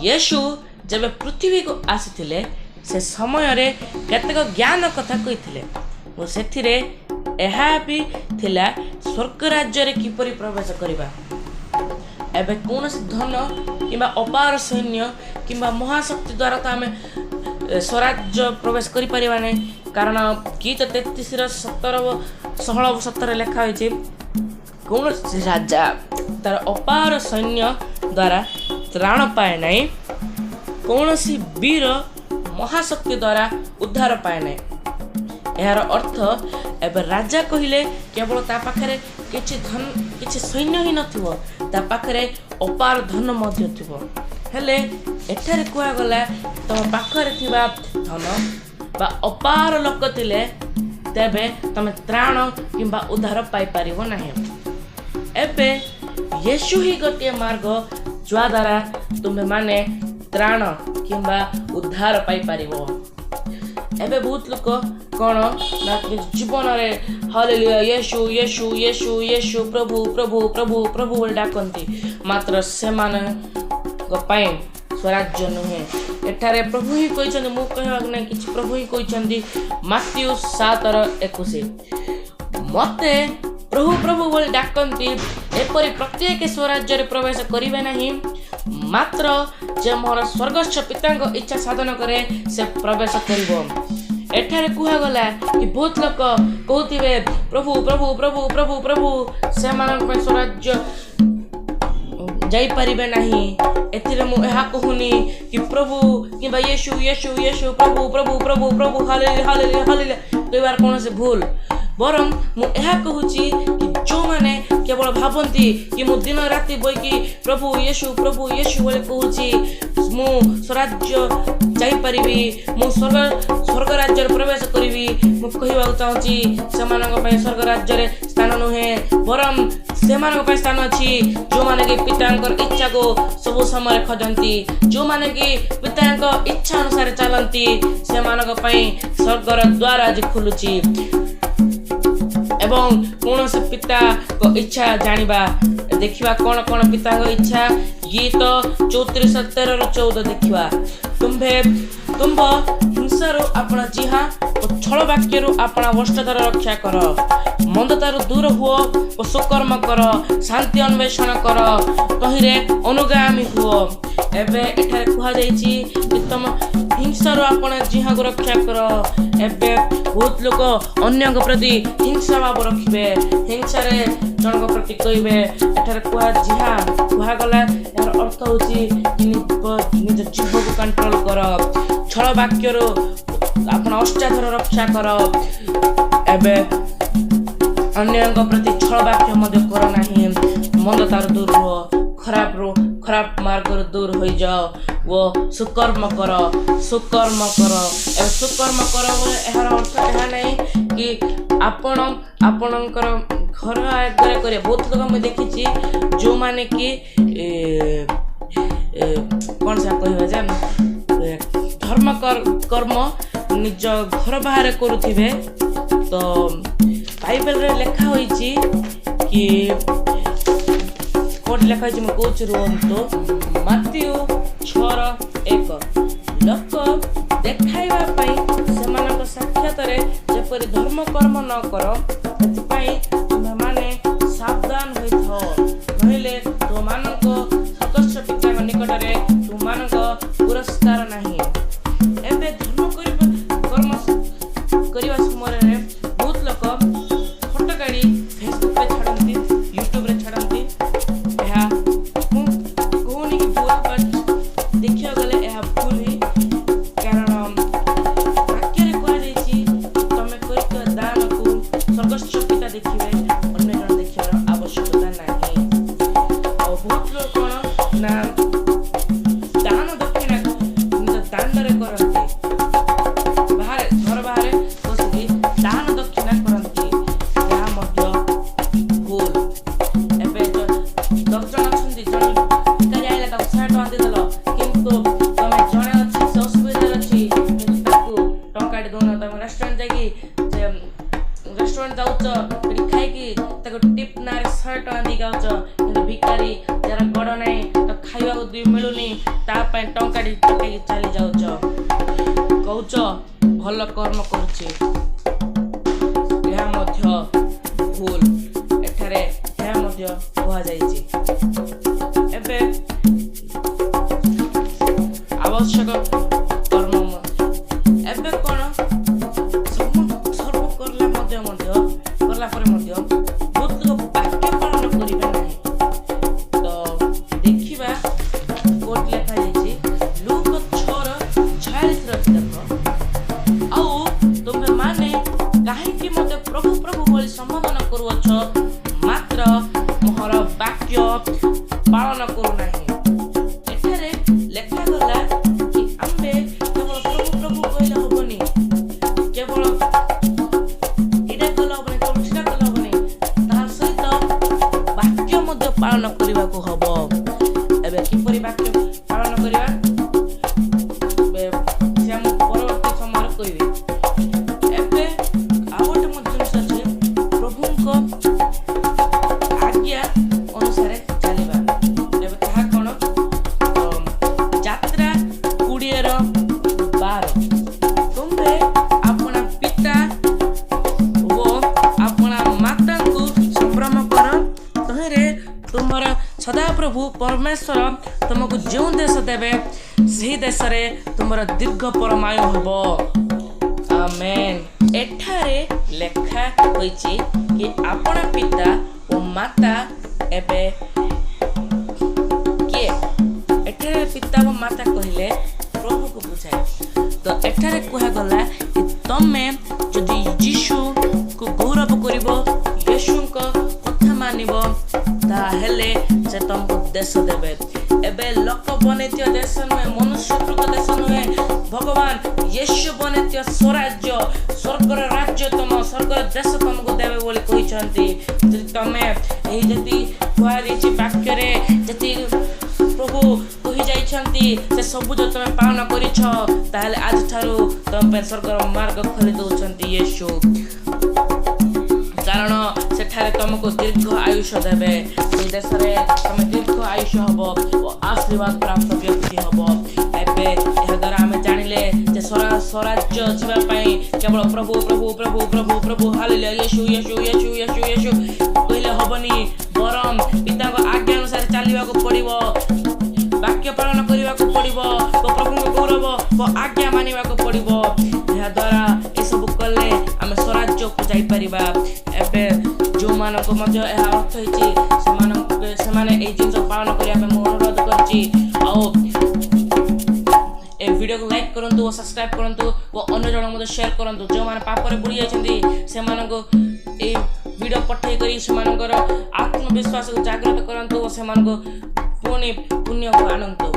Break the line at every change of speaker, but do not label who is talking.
ୟେଶୁ ଯେବେ ପୃଥିବୀକୁ ଆସିଥିଲେ, ସେ ସମୟରେ କେତେକ ଜ୍ଞାନ କଥା କହିଥିଲେ ଓ ସେଥିରେ ଏହା ବି ଥିଲା ସ୍ୱର୍ଗ ରାଜ୍ୟରେ କିପରି ପ୍ରବେଶ କରିବା। ଏବେ କୌଣସି ଧନ କିମ୍ବା ଅପାର ସୈନ୍ୟ କିମ୍ବା ମହାଶକ୍ତି ଦ୍ୱାରା ତ ଆମେ ସ୍ୱରାଜ୍ୟ ପ୍ରବେଶ କରିପାରିବା ନାହିଁ, କାରଣ ଗୀତ 33ର 17, 16, 17 ଲେଖା ହୋଇଛି, କୌଣସି ରାଜା ତାର ଅପାର ସୈନ୍ୟ ଦ୍ୱାରା ତ୍ରାଣ ପାଏ ନାହିଁ, କୌଣସି ବୀର ମହାଶକ୍ତି ଦ୍ୱାରା ଉଦ୍ଧାର ପାଏ ନାହିଁ। ଏହାର ଅର୍ଥ, ଏବେ ରାଜା କହିଲେ କେବଳ ତା ପାଖରେ କିଛି ଧନ, କିଛି ସୈନ୍ୟ ହିଁ ନଥିବ, ତା ପାଖରେ ଅପାର ଧନ ମଧ୍ୟ ଥିବ। ହେଲେ ଏଠାରେ କୁହାଗଲା, ତମ ପାଖରେ ଥିବା ଧନ ବା ଅପାର ଲୋକ ଥିଲେ ତେବେ ତମେ ତ୍ରାଣ କିମ୍ବା ଉଦ୍ଧାର ପାଇପାରିବ ନାହିଁ। ଏବେ ୟେଶୁ ହିଁ ଗୋଟିଏ ମାର୍ଗ, ଯାଦ୍ୱାରା ତୁମେମାନେ ତ୍ରାଣ କିମ୍ବା ଉଦ୍ଧାର ପାଇପାରିବ। ଏବେ ବହୁତ ଲୋକ କ'ଣ ନା ନିଜ ଜୀବନରେ ହାଲେଲୁୟା, ୟେଶୁ ୟେଶୁ ୟେଶୁ ୟେଶୁ, ପ୍ରଭୁ ପ୍ରଭୁ ପ୍ରଭୁ ପ୍ରଭୁ ବୋଲି ଡାକନ୍ତି, ମାତ୍ର ସେମାନଙ୍କ ପାଇଁ ସ୍ୱରାଜ୍ୟ ନୁହେଁ। ଏଠାରେ ପ୍ରଭୁ ହିଁ କହିଛନ୍ତି, ମୁଁ କହିବାକୁ ନାହିଁ କିଛି, ପ୍ରଭୁ ହିଁ କହିଛନ୍ତି। ମାଥିଉ 7ର 21, ମୋତେ ପ୍ରଭୁ ପ୍ରଭୁ ବୋଲି ଡାକନ୍ତି, ଏପରି ପ୍ରତ୍ୟେକ ସ୍ୱରାଜ୍ୟରେ ପ୍ରବେଶ କରିବେ ନାହିଁ, ମାତ୍ର ଯେ ମୋର ସ୍ୱର୍ଗସ୍ଥ ପିତାଙ୍କ ଇଚ୍ଛା ସାଧନ କରେ, ସେ ପ୍ରବେଶ କରିବ। ଏଠାରେ କୁହାଗଲା କି ବହୁତ ଲୋକ କହୁଥିବେ ପ୍ରଭୁ ପ୍ରଭୁ ପ୍ରଭୁ ପ୍ରଭୁ ପ୍ରଭୁ, ସେମାନଙ୍କ ପାଇଁ ସ୍ୱରାଜ୍ୟ ଯାଇପାରିବେ ନାହିଁ। ଏଥିରେ ମୁଁ ଏହା କହୁନି କି ପ୍ରଭୁ କିମ୍ବା ୟେଶୁ ୟେଶୁ ୟେଶୁ, ପ୍ରଭୁ ପ୍ରଭୁ ପ୍ରଭୁ ପ୍ରଭୁ, ହାଲେଲୁୟା ହାଲେଲୁୟା ହାଲେଲୁୟା କହିବାର କୌଣସି ଭୁଲ। ବରଂ ମୁଁ ଏହା କହୁଛି କି ଯେଉଁମାନେ କେବଳ ଭାବନ୍ତି କି ମୁଁ ଦିନ ରାତି ବଇକି ପ୍ରଭୁ ୟେଶୁ ପ୍ରଭୁ ୟେଶୁ ବୋଲି କହୁଛି, ମୁଁ ସ୍ୱରାଜ୍ୟ ଯାଇପାରିବି, ମୁଁ ସ୍ୱର୍ଗ ରାଜ୍ୟରେ ପ୍ରବେଶ କରିବି, ମୁଁ କହିବାକୁ ଚାହୁଁଛି, ସେମାନଙ୍କ ପାଇଁ ସ୍ୱର୍ଗ ରାଜ୍ୟରେ ସ୍ଥାନ ନୁହେଁ। ବରଂ ସେମାନଙ୍କ ପାଇଁ ସ୍ଥାନ ଅଛି ଯେଉଁମାନେ କି ପିତାଙ୍କର ଇଚ୍ଛାକୁ ସବୁ ସମୟରେ ଖୋଜନ୍ତି, ଯେଉଁମାନେ କି ପିତାଙ୍କ ଇଚ୍ଛା ଅନୁସାରେ ଚାଲନ୍ତି। ସେମାନଙ୍କ ପାଇଁ ସ୍ୱର୍ଗର ଦ୍ୱାର ଆଜି ଖୋଲୁଛି। ଏବଂ କୌଣସି ପିତାଙ୍କ ଇଚ୍ଛା ଜାଣିବା, ଦେଖିବା କ'ଣ କ'ଣ ପିତାଙ୍କ ଇଚ୍ଛା। ଗୀତ 34 13ରୁ 14 ଦେଖିବା। ତୁମ୍ଭେ ତୁମ୍ଭ ହିଂସାରୁ ଆପଣା ଜିହ୍ୱା ଓ ଛଳ ବାକ୍ୟରୁ ଆପଣା ଓଷ୍ଠଦ୍ଵୟ ରକ୍ଷା କର। ମନ୍ଦତାରୁ ଦୂର ହୁଅ ଓ ସୁକର୍ମ କର, ଶାନ୍ତି ଅନ୍ୱେଷଣ କର, ତହିଁରେ ଅନୁଗାମୀ ହୁଅ। ଏବେ ଏଠାରେ କୁହାଯାଇଛି କି ତମ ହିଂସାରୁ ଆପଣ ଜିହ୍ୱାକୁ ରକ୍ଷା କର। ଏବେ ବହୁତ ଲୋକ ଅନ୍ୟଙ୍କ ପ୍ରତି ହିଂସା ଭାବ ରଖିବେ, ହିଂସାରେ ଜଣଙ୍କ ପ୍ରତି କହିବେ। ଏଠାରେ ଜିହ୍ୱା କୁହାଗଲା, ଏହାର ଅର୍ଥ ହେଉଛି କି ନିଜ ଜିଭକୁ କଣ୍ଟ୍ରୋଲ କର, ଛଳ ବାକ୍ୟରୁ ଆପଣ ଓଷ୍ଠାଧର ରକ୍ଷା କର। ଏବେ ଅନ୍ୟଙ୍କ ପ୍ରତି ଛଳ ବାକ୍ୟ ମଧ୍ୟ କର ନାହିଁ। ମନ୍ଦତାରୁ ଦୂର ରୁହ, ଖରାପ ମାର୍ଗରୁ ଦୂର ହୋଇଯାଅ ଓ ସୁକର୍ମ କର, ସୁକର୍ମ କର। ଏବେ ସୁକର୍ମ କର ବୋଲେ ଏହାର ଅର୍ଥ ଏହା ନାହିଁ କି ଆପଣ ଆପଣଙ୍କର ଘର ଆଗରେ କରିବେ। ବହୁତ ଲୋକ ମୁଁ ଦେଖିଛି ଯେଉଁମାନେ କି କ'ଣ ସେଟା କହିବା ଯେ ଧର୍ମ କର୍ମ ନିଜ ଘର ବାହାରେ କରୁଥିବେ। ତ ବାଇବେଲରେ ଲେଖା ହୋଇଛି କି, କୋଉଠି ଲେଖା ହେଇଛି ମୁଁ କହୁଛି, ରୁହନ୍ତୁ। ମାଥିଉ 6ର 1, ଲୋକ ଦେଖାଇବା ପାଇଁ ସେମାନଙ୍କ ସାକ୍ଷାତରେ ଯେପରି ଧର୍ମ କର୍ମ ନ କର, ସେଥିପାଇଁ ତୁମେମାନେ ସାବଧାନ ହୋଇଥାଅ, ନହେଲେ ତୁମମାନଙ୍କ ସ୍ୱର୍ଗସ୍ଥ ପିତାଙ୍କ ନିକଟରେ ତୁମମାନଙ୍କ ପୁରସ୍କାର ନାହିଁ। ଏବେ ଧର୍ମ କରିବା କର୍ମ କରିବା ସମୟରେ ବହୁତ ଲୋକ ଫଟୋ କାଢ଼ି ଫେସବୁକରେ ଛାଡ଼ନ୍ତି, ୟୁଟ୍ୟୁବରେ ଛାଡ଼ନ୍ତି। ଏହା ମୁଁ କହୁନି କି ଭୁଲ, ବଟ୍ ଦେଖିବାକୁ ଗଲେ ଏହା ଭୁଲ ହିଁ, କାରଣ ବାକ୍ୟରେ କୁହାଯାଇଛି, ତମେ କରିଥିବା ଦାନକୁ ସ୍ୱର୍ଗସ୍ଥ ପିତା ଦେଖିବେ, ଅନ୍ୟ ଜଣ ଦେଖିବାର ଆବଶ୍ୟକତା ନାହିଁ। ଆଉ ବହୁତ ଲୋକ କ'ଣ ନା ଦାନ ତା ପାଇଁ ଟଙ୍କାଟି ପକେଇକି ଚାଲି ଯାଉଛ, କହୁଛ ଭଲ କର୍ମ କରୁଛି। ଏହା ମଧ୍ୟ ଭୁଲ। ଏଠାରେ ଏହା ମଧ୍ୟ କୁହାଯାଇଛି। ଏବେ ଆବଶ୍ୟକ କର୍ମ ଏବେ କ'ଣ ସବୁ କଲା ମଧ୍ୟ ମଧ୍ୟ କଲା ପରେ ମଧ୍ୟ ବହୁତ ଲୋକ ବାକ୍ୟ ପାଳନ କରିବେ ନାହିଁ। ତ ଦେଖିବା କୋଉଠି ଲେଖାଯାଇଛି। ଲୁକ 6:46 ଅଛି, ଦେଖ। ଆଉ ତୁମେମାନେ କାହିଁକି ମୋତେ ପ୍ରଭୁ ପ୍ରଭୁ ବୋଲି ସମ୍ବୋଧନ କରୁଅଛ, ମାତ୍ର ମୋହର ବାକ୍ୟ ପାଳନ କରୁନାହିଁ? ଏଠାରେ ଲେଖାଗଲା କି ଆମ୍ଭେ କେବଳ ପ୍ରଭୁ ପ୍ରଭୁ କହିଲେ ହବନି, କେବଳ ଏଇଟା କଲେ ହବନି, କେବଳ ସେଟା କଲେ ହବନି, ତା ସହିତ ବାକ୍ୟ ମଧ୍ୟ ପାଳନ କରିବାକୁ ହବ। ଏବେ କିପରି ବାକ୍ୟ ପାଳନ କରିବା, ଏବେ ସେ ମୁଁ ପରବର୍ତ୍ତୀ ସମୟରେ କହିବି। ଏବେ ଆଉ ଗୋଟେ ମଧ୍ୟ ଜିନିଷ ଅଛି, ପ୍ରଭୁଙ୍କ ଆଜ୍ଞା ଅନୁସାରେ ଚାଲିବା। ଏବେ ତାହା କ'ଣ? ତ ଯାତ୍ରା 20:12, ତୁମ୍ଭେ ଆପଣା ପିତା ଓ ଆପଣା ମାତାଙ୍କୁ ସମ୍ଭ୍ରମ କର, ତହିଁରେ ତୁମର ସଦାପ୍ରଭୁ ପରମେଶ୍ୱର ତୁମକୁ ଯେଉଁ ଦେଶ ଦେବେ, ସେହି ଦେଶରେ ତୁମର ଦୀର୍ଘ ପରମାୟୁ ହେବ। ଆମେନ୍। ଏଠାରେ ଲେଖା ହୋଇଛି କି ଆପଣା ପିତା ଓ ମାତା ଏବେ କିଏ? ଏଠାରେ ପିତା ଓ ମାତା କହିଲେ ପ୍ରଭୁକୁ ବୁଝାଏ। ତ ଏଠାରେ କୁହାଗଲା କି ତମେ ଯଦି ଯୀଶୁକୁ ଗୌରବ କରିବ, ଯୀଶୁଙ୍କ କଥା ମାନିବ, ତାହେଲେ ସେ ତମକୁ ଦେଶ ଦେବେ। ଏବେ ଲୋକ ବନେଇଥିବା ଦେଶ ନୁହେଁ, ମନୁଷ୍ୟକୃତ ଦେଶ ନୁହେଁ, ଭଗବାନ ୟେଶୁ ବନେଇଥିବା ସ୍ୱରାଜ୍ୟ, ସ୍ୱର୍ଗର ରାଜ୍ୟ, ତମ ସ୍ୱର୍ଗର ଦେଶ ତମକୁ ଦେବେ ବୋଲି କହିଛନ୍ତି। ଯଦି ତମେ ଏହି ଯେତିକି କୁହାଯାଇଛି ବାକ୍ୟରେ, ଯେତିକି ପ୍ରଭୁ କହି ଯାଇଛନ୍ତି, ସେ ସବୁ ଯଦି ତମେ ପାଳନ କରିଛ, ତାହେଲେ ଆଜିଠାରୁ ତମ ପାଇଁ ସ୍ୱର୍ଗର ମାର୍ଗ ଖୋଲି ଦଉଛନ୍ତି ୟେଶୁ। କାରଣ ସେଠାରେ ତମକୁ ଦୀର୍ଘ ଆୟୁଷ ଦେବେ। ସେଇ ଦେଶରେ ତମେ ଦୀର୍ଘ ଆୟୁଷ ହବ ଓ ଆଶୀର୍ବାଦ ପ୍ରାପ୍ତ ବ୍ୟକ୍ତି ହବ। ଏବେ ଏହାଦ୍ୱାରା ଆମେ ଜାଣିଲେ ଯେ ସ୍ୱରାଜ୍ୟ ଯିବା ପାଇଁ କେବଳ ପ୍ରଭୁ ପ୍ରଭୁ ପ୍ରଭୁ ପ୍ରଭୁ ପ୍ରଭୁ, ହାଲେଲୁୟା, ୟେଶୁ ୟେଶୁ ୟେଶୁ ୟେଶୁ ୟେଶୁ କହିଲେ ହବନି, ବରଂ ପିତାଙ୍କ ଆଜ୍ଞା ଅନୁସାରେ ଚାଲିବାକୁ ପଡ଼ିବ, ବାକ୍ୟ ପାଳନ କରିବାକୁ ପଡ଼ିବ ଓ ପ୍ରଭୁଙ୍କ ଗୌରବ ଓ ଆଜ୍ଞା ମାନିବାକୁ ପଡ଼ିବ। ଏହାଦ୍ୱାରା ଏସବୁ କଲେ ଆମେ ସ୍ୱରାଜ୍ୟକୁ ଯାଇପାରିବା। ଏବେ ଯେଉଁମାନଙ୍କୁ ମଧ୍ୟ ଏହା ଅର୍ଥ ହେଇଛି, ସେମାନଙ୍କୁ ସେମାନେ ଏଇ ଜିନିଷ ପାଳନ କରିବା ପାଇଁ ମୁଁ ଅନୁରୋଧ କରିଛି। ଆଉ ଏ ଭିଡ଼ିଓକୁ ଲାଇକ୍ କରନ୍ତୁ ଓ ସବସ୍କ୍ରାଇବ୍ କରନ୍ତୁ ଓ ଅନ୍ୟ ଜଣଙ୍କୁ ମଧ୍ୟ ସେୟାର କରନ୍ତୁ। ଯେଉଁମାନେ ପାପରେ ବୁଡ଼ି ଯାଇଛନ୍ତି, ସେମାନଙ୍କୁ ଏଇ ଭିଡ଼ିଓ ପଠେଇ କରି ସେମାନଙ୍କର ଆତ୍ମବିଶ୍ୱାସକୁ ଜାଗ୍ରତ କରନ୍ତୁ ଓ ସେମାନଙ୍କୁ ପୁଣି ପୁଣ୍ୟକୁ ଆଣନ୍ତୁ।